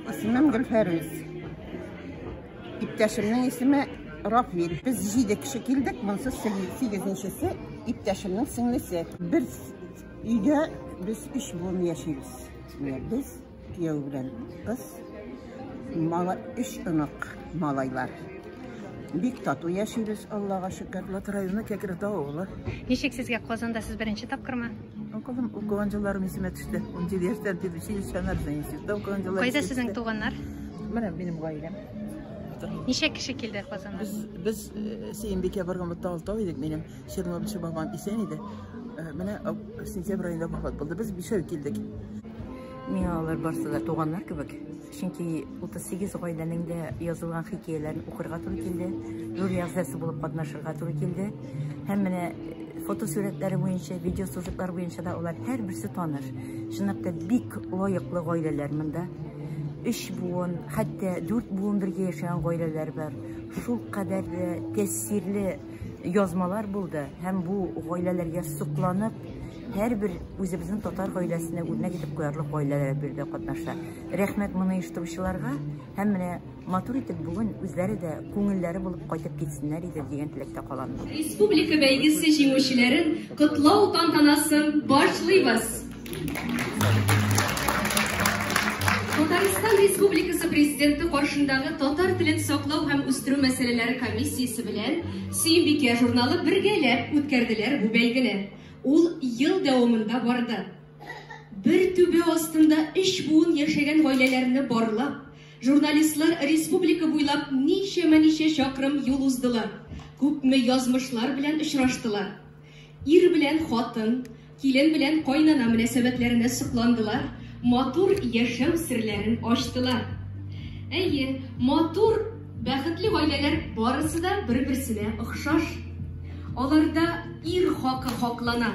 Исемем Гөлфәрүз. Иптәшемнең исеме Рафил. Без җиде кеше килдек, монысы сигезенчесе, иптәшемнең сеңлесе. Бер өйдә без өч буын яшибез. Менә без, кияү белән кыз, мала, өч онык малайлар. Бик тату яшибез, Аллага шөкер. Лат районы Кәкретау авылы. Ничек сезгә Казанда сез беренче тапкырмы? Укыдым, укыган елларым исемә төште. 17 яшьтән педучилище институтта укыган еллар. Кайда сезнең туганнар? Менә минем гаиләм. Ничә кеше килде Казаннан? Без Сөембикә барган вакытта алтау идек, минем Чернобыльчы бабам исән иде. Менә сентябрь аенда вафат булды. Без бишәү килдек. Миңа алар барысы да туганнар кебек. Чөнки 38 гаиләнең дә язылган хикәяләрен укырга туры килде. Жюри әгъзасы булып катнашырга туры килде. Һәм менә фотосурәтләре буенча, видеосюжетлар буенча да алар һәрберсе таныш. Чынлап та бик лаеклы гаиләләр монда. Өч буын, хәтта дүрт буын бергә яшәгән гаиләләр бар. Шул кадәр тәэсирле язмалар булды һәм бу гаиләләргә сокланып, һәрбер үзебезнең татар гаиләсенә үрнәк итеп куярлык гаиләләр бирдә катнаша. Рәхмәт моны оештыручыларга һәм менә матур итеп бүген үзләре дә күңелләре булып кайтып китсеннәр иде дигән теләктә калам. Республика бәйгесе җиңүчеләрен котлау тантанасын башлыйбыз. Татарстан Республикасы Президенты каршындагы татар телен саклау һәм үстерү мәсьәләләре комиссиясе белән Сөембикә журналы бергәләп үткәрделәр бу бәйгене. Ул ел дәвамында барды. Бер түбә астында өч буын яшәгән гаиләләрне барлап, журналистлар республика буйлап ничәмә-ничә чакрым юл уздылар, күпме язмышлар белән очраштылар. Ир белән хатын, килен белән кайнана мөнәсәбәтләренә сокландылар, матур яшәү серләрен ачтылар. Әйе, матур, бәхетле гаиләләр барысы да бер-берсенә охшаш. Аларда ир хакы хаклана.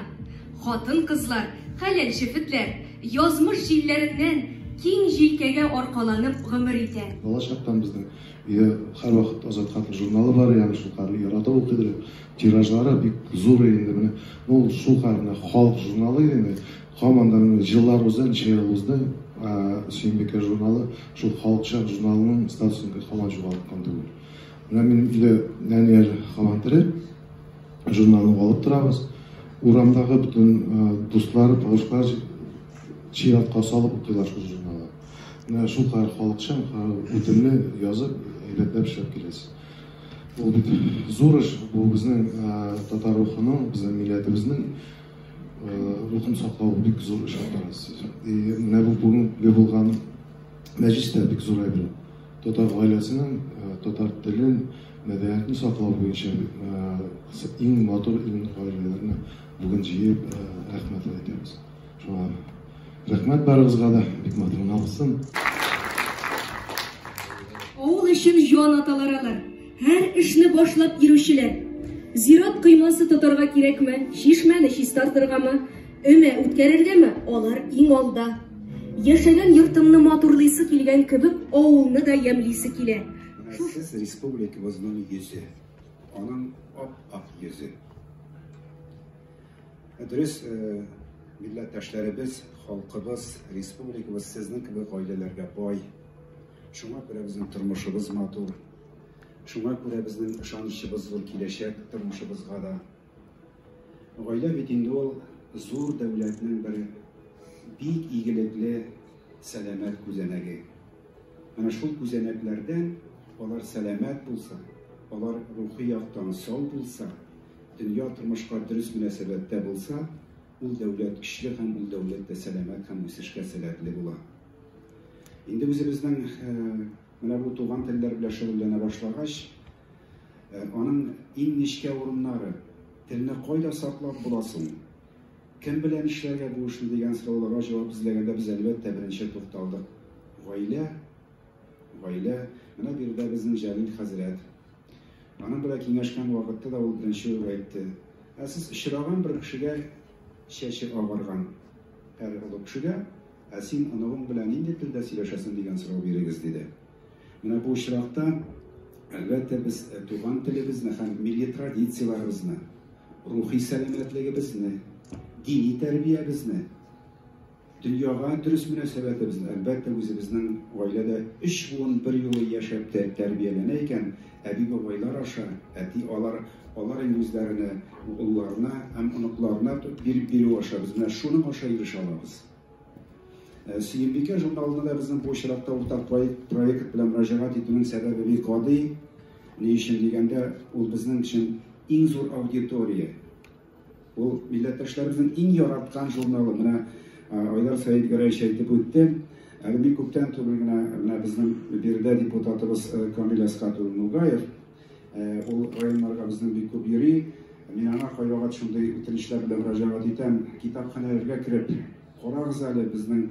Хатын-кызлар, хәләл җефетләр, язмыш җилләреннән киң җилкәгә аркаланып гомер итә. Бала чактан безнең өйдә һәрвакыт Азат хатын журналы бар, ягъни шул кадәр яратып укыйдыр. Тиражлары бик зур инде менә. Ул шул кадәр менә халык журналы иде инде. Һаман да менә еллар узды, ничә ел узды, Сөембикә журналы шул халыкчан журналының статусын һаман югалткан түгел. Менә минем өйдә нәни әле һаман тере. Журналны алып торабыз. Урамдагы бөтен дуслар, танышлар чиратка салып укыйлар шул журналны. Менә шул кадәр халыкчан, үтемле язып, әйбәтләп эшләп киләсез. Ул бит зур эш, бу безнең татар рухының, безнең милләтебезнең рухын саклау бик зур эш алып барасыз. И менә бу бүгенге булган мәҗлес тә бик зур әйбер. Татар гаиләсенең, татар телен, мәдәниятен саклау буенча иң матур, иң гаиләләрне бүген җыеп рәхмәт әйтәбез. Шуңа рәхмәт барыгызга да, бик матур гына булсын. Авыл өчен җан аталар алар, һәр эшне башлап йөрүчеләр. Зират коймасы тотарга кирәкме, чишмәне чистартыргамы, өмә үткәрергәме, алар иң алда. Яшәгән йортыңны матурлыйсы килгән кебек, авылны да ямьлисе килә. Менә сез республикабызның йөзе, аның ап-ак йөзе. Дөрес, милләттәшләребез, халкыбыз, республикабыз сезнең кебек гаиләләргә бай. Шуңа күрә безнең тормышыбыз матур. Шуңа күрә безнең ышанычыбыз зур киләчәк тормышыбызга да. Гаилә бит инде ул зур дәүләтнең бер бик игелекле, сәламәт күзәнәге. Менә шул күзәнәкләрдән алар сәламәт булса, алар рухи яктан сау булса, дөнья тормышка дөрес мөнәсәбәттә булса, ул дәүләт көчле һәм ул дәүләт тә сәламәт һәм үсешкә сәләтле була. Инде үзебезнең менә бу туган телләр белән шөгыльләнә башлагач, аның иң нечкә урыннары, телне кайда саклап була соң? Кем белән эшләргә бу эшне дигән сорауларга җавап эзләгәндә без әлбәттә беренче тукталдык. Гаилә, гаилә. Менә биредә безнең Җәлил хәзрәт. Аның белән киңәшкән вакытта да ул беренче үк әйтте. Ә сез очраган бер кешегә чәче агарган һәр олы кешегә, ә син оныгың белән нинди телдә сөйләшәсең дигән сорау бирегез, диде. Менә бу очракта, әлбәттә, без туган телебезне һәм милли традицияләребезне, рухи сәламәтлегебезне, дини тәрбиябезне, дөньяга дөрес мөнәсәбәтебезне, әлбәттә, үзебезнең гаиләдә өч буын бер юлы яшәп тә тәрбияләнә икән, әби-бабайлар аша, әти алар, алар инде үзләренә, улларына һәм оныкларына биреп бирү аша без менә шуның аша ирешә алабыз. Сөембикә журналына да безнең бу очракта уртак проект белән мөрәҗәгать итүнең сәбәбе бик гади. Ни өчен дигәндә, ул безнең өчен иң зур аудитория. Ул милләттәшләребезнең иң яраткан журналы. Менә Айдар Сәетгәрәевич әйтеп үтте. Әле бик күптән түгел генә менә безнең биредә депутатыбыз Камил Әсхәт улы Нугаев, ул районнарга безнең бик күп йөри. Мин аңа кайвакыт шундый үтенечләр белән мөрәҗәгать итәм. Китапханәләргә кереп, карагыз әле, безнең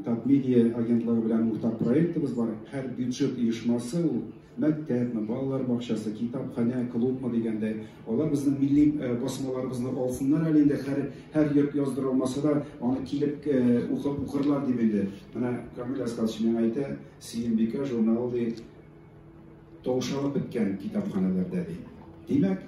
Татмедиа агентлыгы белән уртак проектыбыз бар. Һәр бюджет оешмасы ул мәктәпме, балалар бакчасы, китапханә, клубмы дигәндәй, алар безнең милли басмаларыбызны алсыннар әле инде, һәр йорт яздыра алмаса да, аны килеп укып укырлар дип инде. Менә Камил Әсхатович миңа әйтә, Сөембикә журналы ди, таушалып беткән китапханәләрдә ди. Димәк,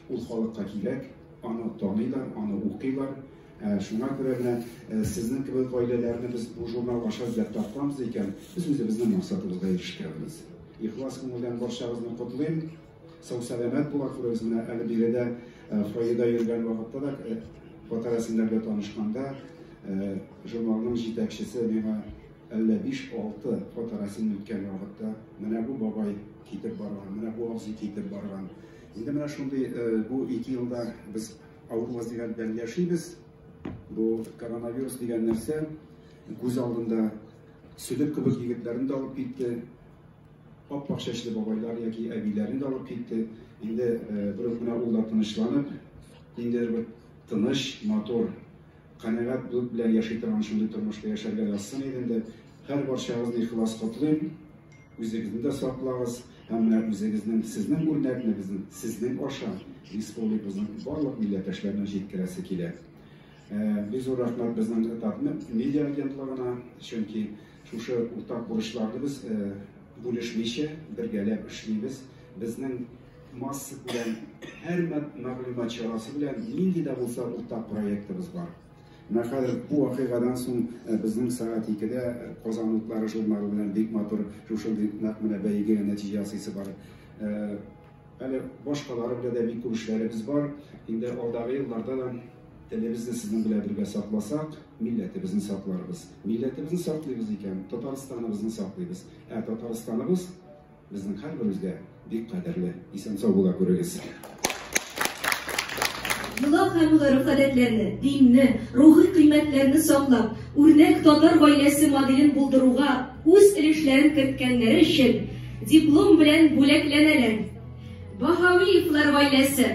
ул халыкка кирәк, аны таныйлар, аны укыйлар. Шуңа күрә менә сезнең кебек гаиләләрне без бу журнал аша эзләп тапканбыз икән, без үзебезнең максатыбызга ирешкәнбез. Ихлас күңелдән барчагызны котлыйм. Сау-сәламәт була күрегез. Менә әле биредә фойеда йөргән вакытта да фоторәсемнәр белән танышканда журналның җитәкчесе миңа әллә 5-6 фоторәсем үткән вакытта менә бу бабай китеп барган, менә бу абзый китеп барган. Инде менә шундый бу 2 елда без авыр вазгыять белән яшибез. Бу коронавирус дигән нәрсә күз алдында сөлек кебек егетләрне дә алып китте. Ап-ак чәчле бабайлар яки әбиләрне дә алып китте. Инде бер үк менә ул да тынычланып, ниндидер бер тыныч, матур, канәгать булып белән яши торган шундый тормышта яшәргә язсын иде инде. Һәр барчагызны ихлас котлыйм. Үзегезне дә саклагыз һәм менә үзегезнең, сезнең үрнәкне безнең, сезнең аша республикабызның барлык милләттәшләренә җиткерәсе килә. Бик зур рәхмәт безнең Татмедиа агентлыгына, чөнки шушы уртак бурычларны без бүлешмичә бергәләп эшлибез. Безнең масса белән һәр мәгълүмат чарасы белән нинди дә булса уртак проектыбыз бар. Менә хәзер бу вакыйгадан соң безнең сәгать 2-дә Казан утлары журналы белән бик матур шушындый нәкъ менә бәйгегә нәтиҗә ясыйсы бар. Әле башкалары белән дә бик күп эшләребез бар. Инде алдагы елларда да телебезне сезнең белән бергә сакласак, милләтебезне сакларбыз. Милләтебезне саклыйбыз икән, Татарстаныбызны саклыйбыз. Ә Татарстаныбыз безнең һәрберебезгә бик кадерле. Исән-сау була күрегез. Йола һәм гореф-гадәтләрне, динне, рухи кыйммәтләрне саклап, үрнәк татар гаиләсе моделен булдыруга үз өлешләрен керткәннәре өчен диплом белән бүләкләнәләр. Баһавиевлар гаиләсе.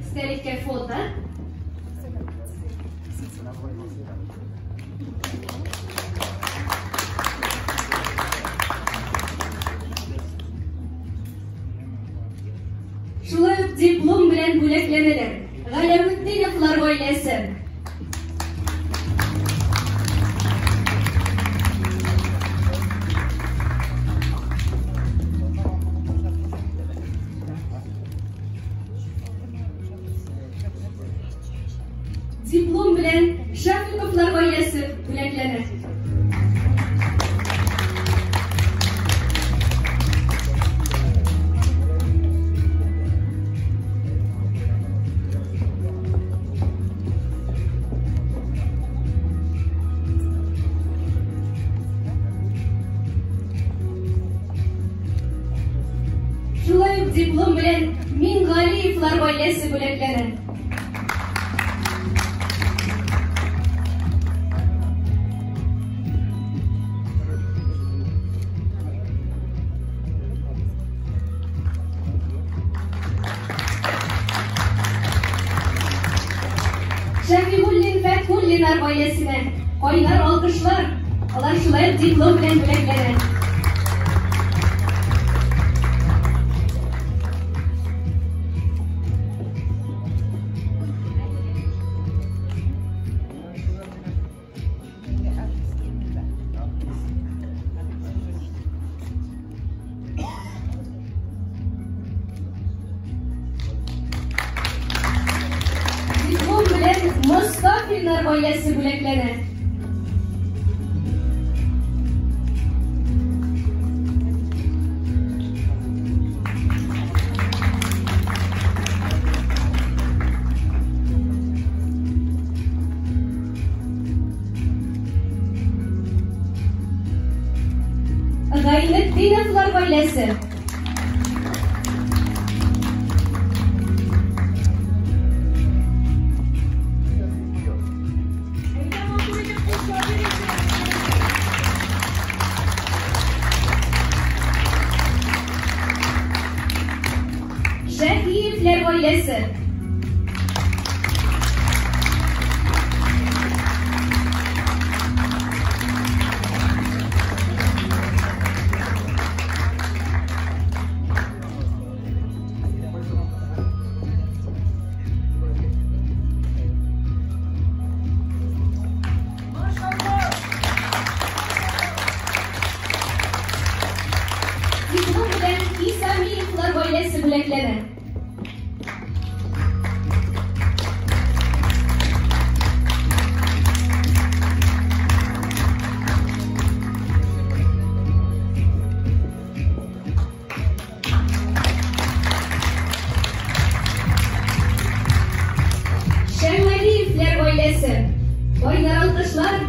Истәлеккә фото. Шулай ук диплом белән бүләкләнәләр. Галәметдиновлар гаиләсе. Диплом белән Шәфыйковлар гаиләсе бүләкләнә. Шулай ук диплом белән Мингалиевлар гаиләсе бүләкләнә. Шәфигуллин Фәтхуллиннар гаиләсенә кайнар алкышлар. Алар шулай ук диплом белән бүләкләнә. Диплом белән Мостафиннар гаиләсе бүләкләнә. Гайнетдиновлар гаиләсе. Шәһиевләр гаиләсе. Диплом белән Исамиевлар гаиләсе бүләкләнә. Шәңвәлиевләр гаиләсе. Кайнар алкышлар.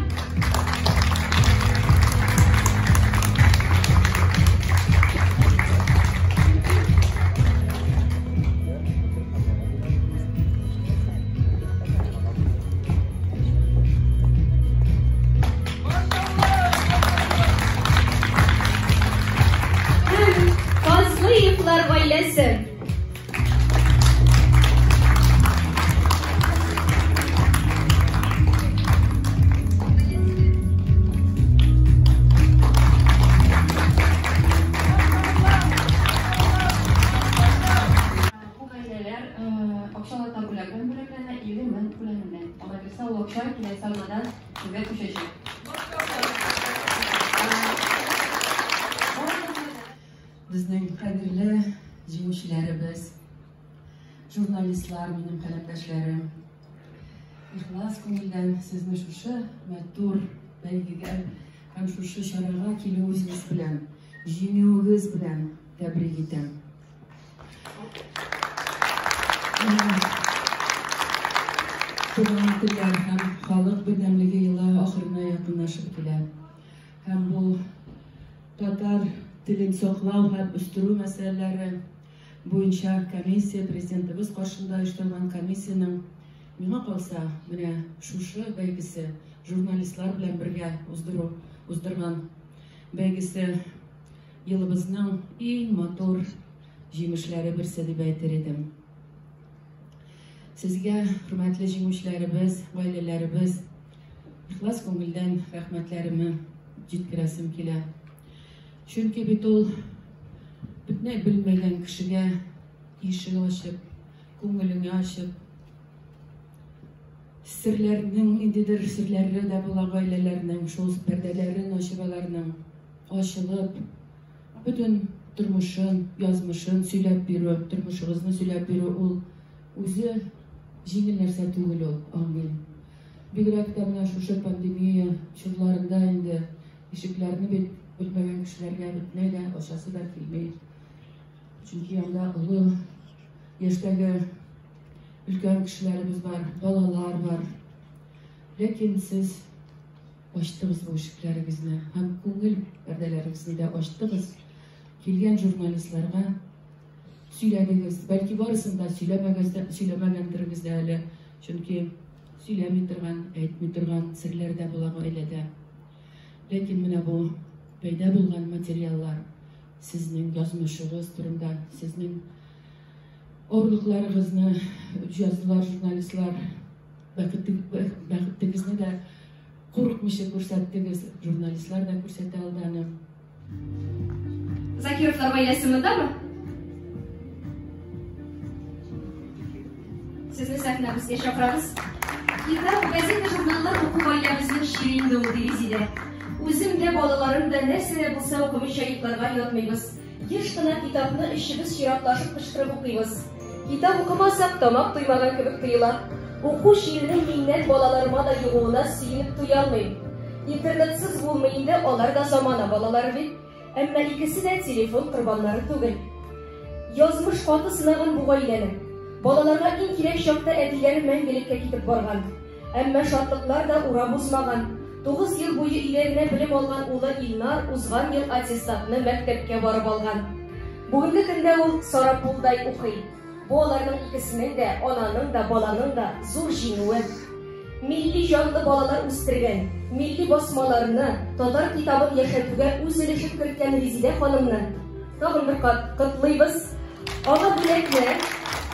Һәм Фазлыевлар гаиләсе. Бу гаиләләр акчалата бүләк белән бүләкләнә, 50 мең күләмендә. Алай булса, ул акча киләсе атнадан сезгә күчәчәк. Безнең кадерле җиңүчеләребез, журналистлар, минем каләмдәшләрем. Ихлас күңелдән сезне шушы матур бәйгегә һәм шушы чарага килүегез белән, җиңүегез белән тәбрик итәм. Туган телләр һәм халык бердәмлеге елы ахырына якынлашып килә. Һәм бу татар телен саклау һәм үстерү мәсьәләләре буенча комиссия, президентыбыз каршында оештырылган комиссиянең, миңа калса, менә шушы бәйгесе, журналистлар белән бергә уздырган бәйгесе елыбызның иң матур җимешләре берсе дип әйтер идем. Сезгә, хөрмәтле җиңүчеләребез, гаиләләребез, ихлас күңелдән рәхмәтләремне җиткерәсем килә. Чөнки бит ул бөтенләй белмәгән кешегә ишек ачып, күңелеңә ачып, серләрнең, ниндидер серләре дә була гаиләләрнең, шул пәрдәләрен ачып аларның, ачылып, бөтен тормышын, язмышын сөйләп бирү, тормышыгызны сөйләп бирү ул үзе җиңел нәрсә түгел ул, аңлыйм. Бигрәк тә менә шушы пандемия чорларында инде ишекләрне бит белмәгән кешеләргә бөтенләй дә ачасы да килми. Чөнки анда олы яшьтәге өлкән кешеләребез бар, балалар бар. Ләкин сез ачтыгыз бу ишекләрегезне һәм күңел пәрдәләрегезне дә ачтыгыз. Килгән журналистларга сөйләдегез. Бәлки барысын да сөйләмәгәндерегез дә әле. Чөнки сөйләми торган, әйтми торган серләр дә була гаиләдә. Ләкин менә бу пәйда булган материаллар сезнең язмышыгыз турында, сезнең авырлыкларыгызны яздылар журналистлар. Бәхетегезне дә курыкмыйча күрсәттегез, журналистлар да күрсәтә алды аны. Закировлар гаиләсе мондамы? Сезне сәхнәбезгә чакырабыз. Китап, газета, журналлар уку гаиләбезнең чире инде ул, ди Резидә. Үзем дә, балаларым да нәрсә дә булса укымыйча йокларга ятмыйбыз. Еш кына китапны өчебез чиратлашып кычкырып укыйбыз. Китап укымасак, тамак туймаган кебек тоела. Уку чиренең миннән балаларыма да йогуына сөенеп туялмыйм. Интернетсыз булмый инде, алар да замана балалары бит. Әмма икесе дә телефон корбаннары түгел. Язмыш каты сынаган бу гаиләне. Балаларга иң кирәк чакта әтиләре мәңгелеккә китеп барган. Әмма шатлыклар да урап узмаган. 9 ел буе өйдә генә белем алган улы Илнар узган ел аттестатны мәктәпкә барып алган. Бүгенге көндә ул Сарапулдай укый. Бу аларның икесенең дә, ананың да, баланың да зур җиңүе. Милли җанлы балалар үстергән, милли басмаларны, татар китабын яшәтүгә үз өлешен керткән Резидә ханымны тагын бер кат котлыйбыз. Аңа бүләкне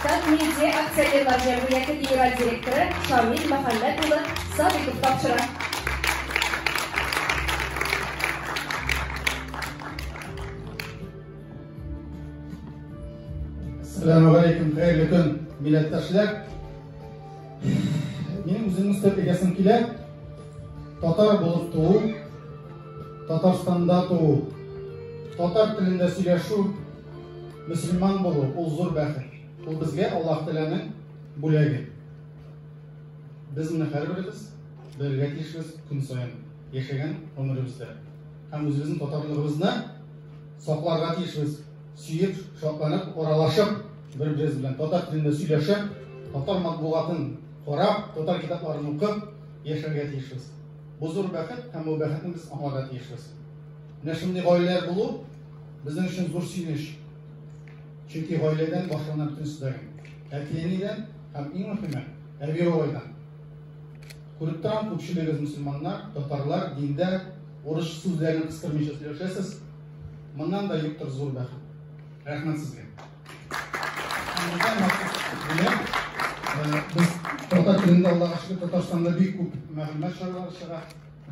Татмедиа акционерлар җәмгыяте генераль директоры Шамил Мөхәммәт улы Садыйков тапшыра. Әссәламү галәйкүм, хәерле көн, милләттәшләр. Минем үземнең өстәп әйтәсем килә. Татар булып туу, Татарстанда туу, татар телендә сөйләшү, мөселман булу ул зур бәхет. Ул безгә Аллаһ Тәгаләнең бүләге. Без моны һәрберебез белергә тиешбез көн саен яшәгән гомеребездә. Һәм үзебезнең татарлыгыбызны сакларга тиешбез. Сөеп, шатланып, аралашып, бер-беребез белән татар телендә сөйләшеп, татар матбугатын карап, татар китапларын укып яшәргә тиешбез. Бу зур бәхет һәм бу бәхетне без аңларга тиешбез. Менә шундый гаиләләр булу безнең өчен зур сөенеч. Чөнки гаиләдән башлана бөтенесе дә. Әти-әнидән һәм иң мөһиме, әби-бабайдан. Күреп торам, күпчелегегез мөселманнар, татарлар, диндә урыс сүзләрен кыстырмыйча сөйләшәсез. Моннан да юктыр зур бәхет. Рәхмәт сезгә. Без татар телендә Аллага шөкер Татарстанда бик күп мәгълүмат чаралары чыга.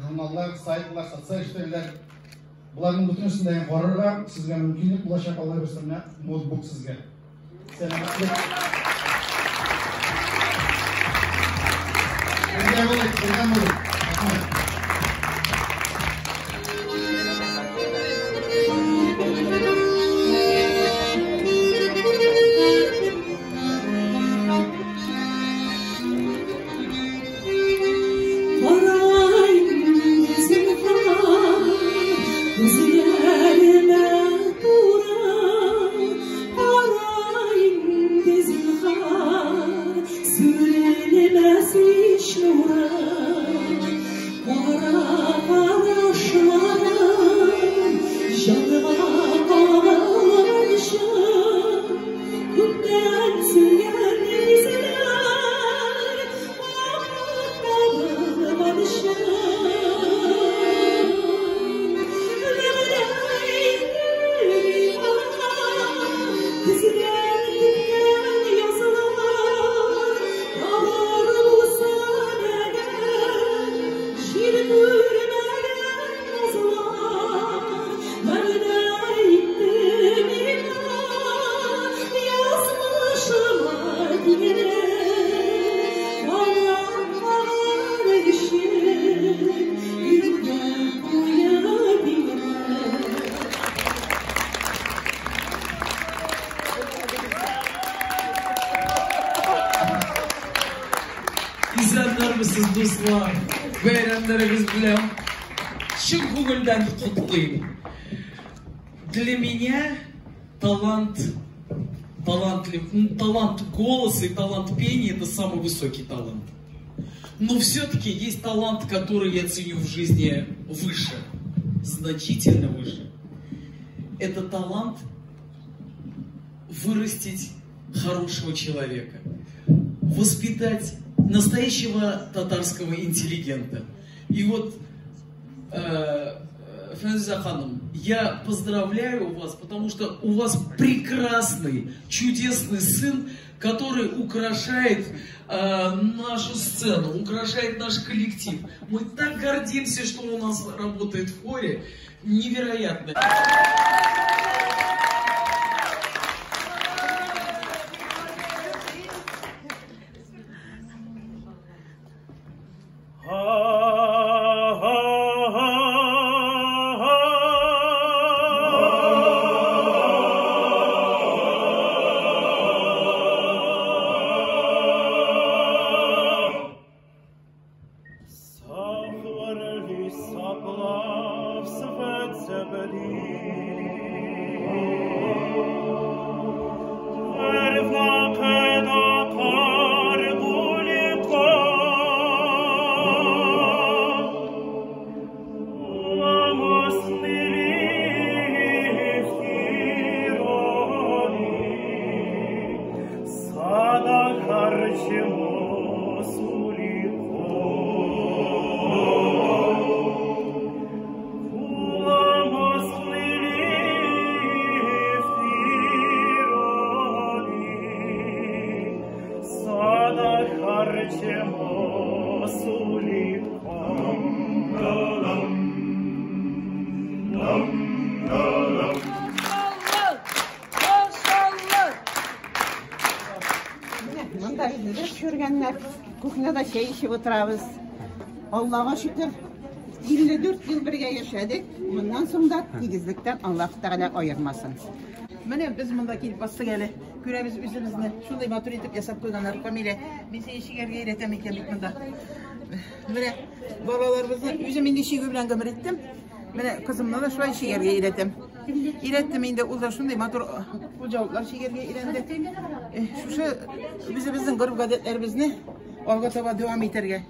Журналлар, сайтлар, социаль челтәрләр. Боларның бөтенесен дә карарга сезгә мөмкинлек булачак, Алла бирсә, менә ноутбук сезгә. Сәламәтлек. Бергә булыйк, бергә булыйк. Рәхмәт. Исәннәрмесез, дуслар! Бәйрәмнәрегез белән чын күңелдән котлыйм. Для меня талант, талантлив, талант голоса и талант пения – это самый высокий талант. Но все-таки есть талант, который я ценю в жизни выше, значительно выше. Это талант вырастить хорошего человека, воспитать настоящего татарского интеллигента. И вот, Фәнүзә ханым, я поздравляю вас, потому что у вас прекрасный, чудесный сын, который украшает нашу сцену, украшает наш коллектив. Мы так гордимся, что у нас работает в хоре. Невероятно. Монда безне төшергәннәр. Кухняда чәй эчеп утырабыз. Аллага шөкер, 54 ел бергә яшәдек. Моннан соң да тигезлектән Аллаһ Тәгалә аермасын. Менә без монда килеп бастык әле. Күрәбез үзебезне. Шундый матур итеп ясап куйганнар. Камилә, мин сине чигәргә өйрәтәм икән бит монда. Менә балаларыбызны үзем инде чигү белән гомер иттем. Менә кызымны да шулай чигәргә өйрәтәм. Өйрәттем инде, ул да шундый матур кулъяулыклар чигәргә өйрәнде. Шушы үзебезнең гореф-гадәтләребезне алга таба дәвам итәргә.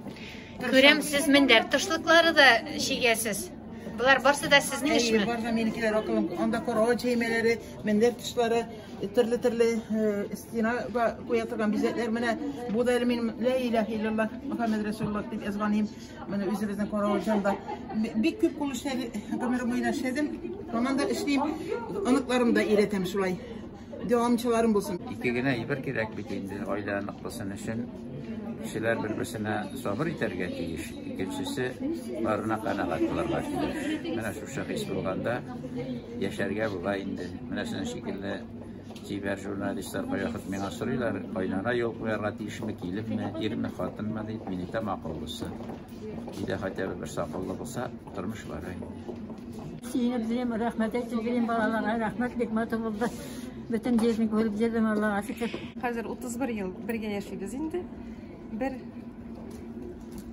Күрәм, сез мендәр тышлыклары да чигәсез. Болар барсы да сезнең эшме? Әйе, бар да минекеләр, акылым. Анда карават җәймәләре, мендәр тышлары, төрле-төрле стенага куя торган бизәкләр. Менә бу да әле минем Лә илаһ иллаллаһ Мөхәммәд Расулуллаһ дип язган идем. Менә үзебезнең карават җанда. Бик күп кул эшләре гомерем буена эшләдем. Һаман да эшлим. Оныкларым да өйрәтәм шулай. Дәвамчыларым булсын. Ике генә әйбер кирәк бит инде гаилә нык булсын өчен. Кешеләр бер-берсенә сабыр итәргә тиеш. Икенчесе, барына канәгать булырга тиеш. Менә шушы хис булганда яшәргә була инде. Менә сезнең шикелле чибәр журналистлар кайвакыт миңа сорыйлар, кайнана юл куярга тиешме, киленме, ирме, хатынмы дип, мин әйтәм, акыллысы. Өйдә хотя бы берсе акыллы булса, тормыш бара инде. Сөенеп йөрим, рәхмәт әйтеп йөрим балаларга, рәхмәт, бик матур булды. Бөтен җирне күреп йөрдем, Аллага шөкер. Хәзер 31 ел бергә яшибез инде. Бер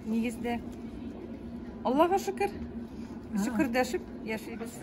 нигездә. Аллага шөкер, шөкердәшеп яшибез.